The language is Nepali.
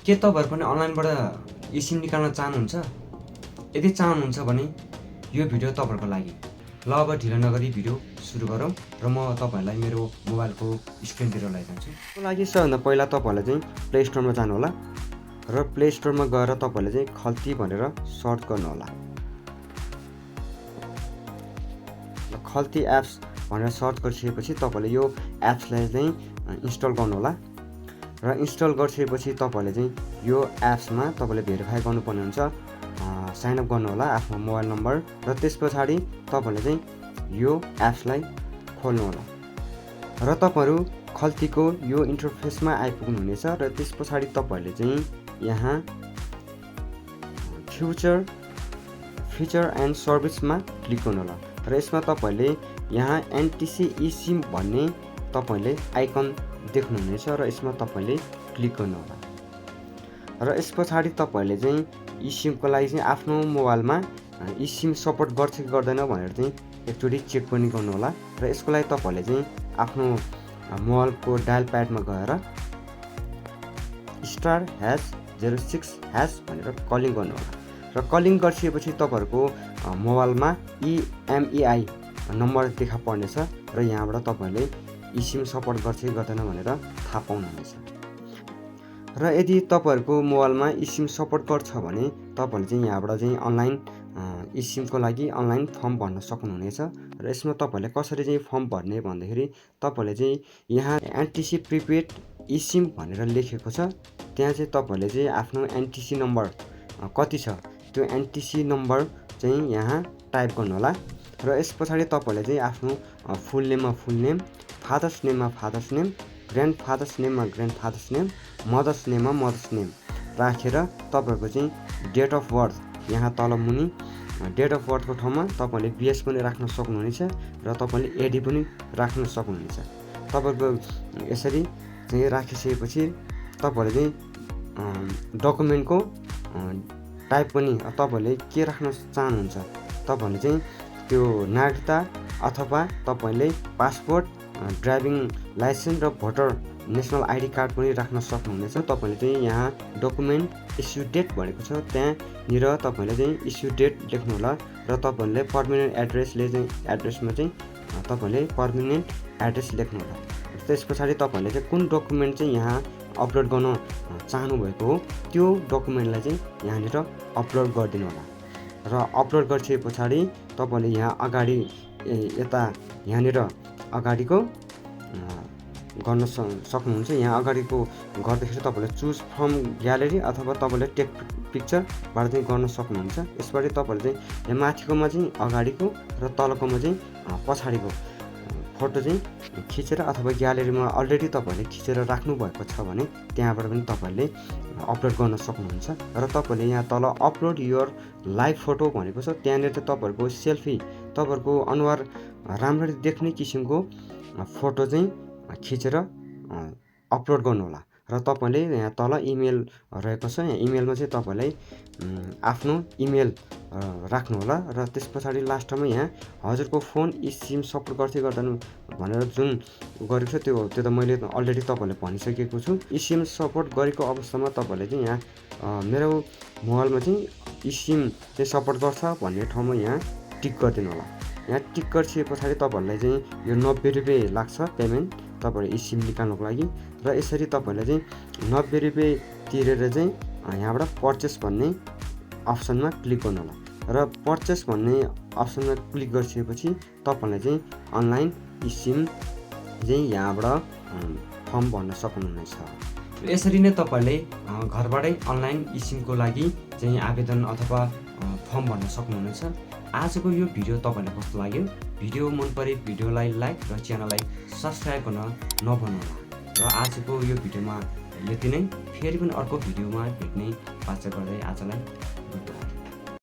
के तपाईहरु पनि अनलाइनबाट eSIM निकाल्न चाहनुहुन्छ? यदि चाहनुहुन्छ भने यो भिडियो तपाईहरुको लागि। ल अब ढिलो नगरी भिडियो सुरु गरौँ र म तपाईहरुलाई मेरो मोबाइलको स्क्रिनतिर लैजान्छु। त्यसको लागि सबभन्दा पहिला तपाईहरुले चाहिँ प्ले स्टोरमा जानु होला र प्ले स्टोरमा गएर तपाईहरुले चाहिँ खल्ती भनेर सर्च गर्नु होला। खल्ती एप्स भनेर सर्च गरिसकेपछि तपाईहरुले यो एप्सलाई चाहिँ इन्स्टल गर्नु होला र इन्स्टल गरिसकेपछि तपाईहरुले चाहिँ यो एप्समा तपाईले भेरिफाई गर्नुपर्ने हुन्छ। साइन अप गर्नु होला आफ्नो मोबाइल नम्बर र त्यसपछि तपाईहरुले चाहिँ यो एप्सलाई खोल्नु होला र तपाईहरु खल्तीको यो इन्टरफेसमा आइपुग्नु हुनेछ र त्यसपछि तपाईहरुले चाहिँ यहाँ फीचर एन्ड सर्भिसमा क्लिक गर्नु होला र यसमा तपाईहरुले यहाँ एनटीसी eSIM भन्ने तपाईले आइकन देख्नुहुनेछ र यसमा तपाईले क्लिक गर्नु होला र यसपछि तपाईले चाहिँ eSIM को लागि चाहिँ आफ्नो मोबाइलमा eSIM सपोर्ट गर्छ कि गर्दैन भनेर चाहिँ एकचोटी चेक पनि गर्नु होला र यसको लागि तपाईले चाहिँ आफ्नो मोबाइलको डायल प्याडमा गएर *#06# भनेर कलिङ गर्नु होला र कलिङ गरिसकेपछि तपाईहरुको मोबाइलमा EMEI नम्बर देखा पर्नेछ र यहाँबाट तपाईले eSIM सपोर्ट गर्छ कि गर्दैन भनेर थाहा पाउनुहुनेछ। र यदि तपाईहरुको मोबाइलमा eSIM सपोर्ट गर्छ भने तपाईहरुले चाहिँ यहाँबाट चाहिँ अनलाइन eSIM को लागि अनलाइन फर्म भर्न सक्नुहुनेछ र यसमा तपाईहरुले कसरी चाहिँ फर्म भर्ने भन्दाखेरि तपाईहरुले चाहिँ यहाँ एनटीसी प्रिपेड eSIM भनेर लेखेको छ त्यहाँ चाहिँ तपाईहरुले चाहिँ आफ्नो एनटीसी नम्बर कति छ त्यो एनटीसी नम्बर चाहिँ यहाँ टाइप गर्नु होला र यसपछि तपाईहरुले चाहिँ आफ्नो फुल नेममा फुल नेम, फादर्स नेममा फादर्स नेम, ग्रान्डफादर्स नेममा ग्रान्डफादर्स नेम, मदर्स नेममा मदर्स नेम राखेर तपाईहरुको चाहिँ डेट अफ बर्थ यहाँ तल मुनि डेट अफ बर्थको ठाउँमा तपाईले बीएस पनि राख्न सक्नुहुनेछ र तपाईले एडी पनि राख्न सक्नुहुनेछ। तपाईहरुको यसरी चाहिँ राखिसकेपछि तपाईहरुले चाहिँ डकुमेन्टको टाइप पनि तपाईहरुले के राख्न चाहनुहुन्छ तपाईहरुले चाहिँ त्यो नागरिकता अथवा तपाईले पासपोर्ट, ड्राइभिङ लाइसेन्स र भोटर नेसनल आइडी कार्ड पनि राख्न सक्नुहुनेछ। तपाईले चाहिँ यहाँ डकुमेन्ट इस्यु डेट भनेको छ त्यहाँनिर तपाईले चाहिँ इस्यु डेट लेख्नु होला र तपाईले पर्मानेन्ट एड्रेसले चाहिँ एड्रेसमा चाहिँ तपाईले पर्मानेन्ट एड्रेस लेख्नु होला। त्यसपछि तपाईले चाहिँ कुन डकुमेन्ट चाहिँ यहाँ अपलोड गर्न चाहनु भएको हो त्यो डकुमेन्टलाई चाहिँ यहाँनिर अपलोड गरिदिनु होला र अपलोड गरिसकेपछि तपाईले यहाँ अगाडि यता यहाँनिर अगाडिको गर्न सक्नुहुन्छ। यहाँ अगाडिको गर्दाखेरि तपाईले चुज फ्रम ग्यालेरी अथवा तपाईले टेक पिक्चरबाट चाहिँ गर्न सक्नुहुन्छ। यसबाट तपाईले चाहिँ यहाँ माथिकोमा चाहिँ अगाडिको र तलकोमा चाहिँ पछाडिको फोटो चाहिँ खिचेर अथवा ग्यालेरीमा अलरेडी तपाईले खिचेर राख्नु भएको छ भने त्यहाँबाट पनि तपाईले अपलोड गर्न सक्नुहुन्छ र तपाईले यहाँ तल अपलोड योर लाइभ फोटो भनेको छ त्यहाँनिर चाहिँ तपाईहरुको सेल्फी तपाईहरुको अनुहार राम्ररी देख्ने किसिमको फोटो चाहिँ खिचेर अपलोड गर्नु होला र तपाईले यहाँ तल इमेल रहेको छ यहाँ इमेलमा चाहिँ तपाईले आफ्नो इमेल राख्नु होला र त्यसपछि लास्टमा यहाँ हजुरको फोन eSIM सपोर्ट गर्छ गर्दैन भनेर जुन गरेको छ त्यो त मैले अलरेडी तपाईहरुलाई भनिसकेको छु। eSIM सपोर्ट गरेको अवस्थामा तपाईले चाहिँ यहाँ मेरो मोबाइलमा चाहिँ eSIM चाहिँ सपोर्ट गर्छ भन्ने ठाउँमा यहाँ टिक गरिदिनु होला। यहाँ टिक गरिसकेपछि तपाईहरुलाई चाहिँ यो 90 रुपैयाँ लाग्छ पेमेन्ट तपाईहरु eSIM निकाल्नको लागि र यसरी तपाईहरुले चाहिँ 90 रुपैयाँ तिरेर चाहिँ यहाँबाट पर्चेस भन्ने अप्सनमा क्लिक गर्नु होला र पर्चेस भन्ने अप्सनमा क्लिक गरिसकेपछि तपाईहरुले चाहिँ अनलाइन eSIM चाहिँ यहाँबाट फर्म भर्न सक्नुहुनेछ। यसरी नै तपाईहरुले घरबाटै अनलाइन eSIM को लागि चाहिँ आवेदन अथवा फर्म भर्न सक्नुहुनेछ। आजको यो भिडियो तपाईहरुलाई कस्तो लाग्यो? भिडियो मन परे भिडियोलाई लाइक र च्यानललाई सब्स्क्राइब गर्न नभुल्नु होला र आजको यो भिडियोमा यति नै। फेरि पनि अर्को भिडियोमा भेट्ने बाचा गर्दै आजलाई गुड बाई।